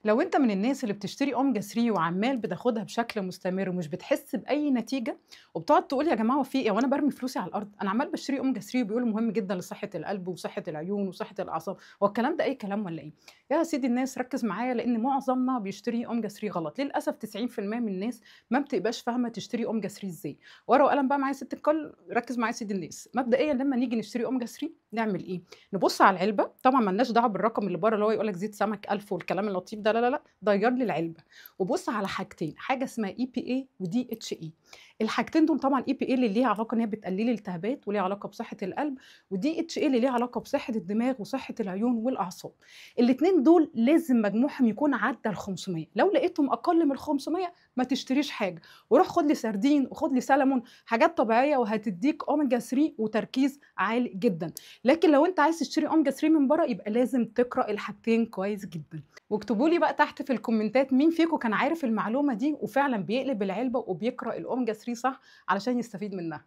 لو انت من الناس اللي بتشتري اوميجا 3 وعمال بتاخدها بشكل مستمر ومش بتحس باي نتيجة، وبتقعد تقول يا جماعة في ايه وانا برمي فلوسي على الارض، انا عمال بشتري اوميجا 3 وبيقولوا مهم جدا لصحة القلب وصحة العيون وصحة الاعصاب، هو الكلام ده اي كلام ولا ايه؟ يا سيدي الناس ركز معايا، لان معظمنا بيشتري اوميجا 3 غلط. للاسف 90% من الناس ما بتبقاش فاهمه تشتري اوميجا 3 ازاي. ورقة وقلم بقى معايا ست الكل، ركز معايا سيدي الناس. مبدئيا لما نيجي نشتري اوميجا 3 نعمل ايه؟ نبص على العلبة، طبعا مالناش دعوه بالرقم اللي بره اللي هو يقول لك زيت سمك 1000 والكلام اللطيف ده، لا لا لا، دير لي العلبة وبص على حاجتين، حاجة اسمها EPA و DHA. الحاجتين دول طبعا EPA اللي ليها علاقة ان هي بتقلل الالتهابات وليها علاقة بصحة القلب، و DHA اللي ليها علاقة بصحة الدماغ وصحة العيون والاعصاب. الاثنين دول لازم مجموعهم يكون عدى ال 500، لو لقيتهم اقل من ال 500 ما تشتريش حاجة، وروح خد لي سردين وخد لي سلمون، حاجات طبيعية وهتديك اوميجا 3 وتركيز عالي جدا. لكن لو انت عايز تشتري اوميجا 3 من بره يبقى لازم تقرا الحاجتين كويس جدا. واكتبوا لي بقى تحت في الكومنتات مين فيكم كان عارف المعلومة دي وفعلا بيقلب العلبة وبيقرا الاوميجا 3 صح علشان يستفيد منها.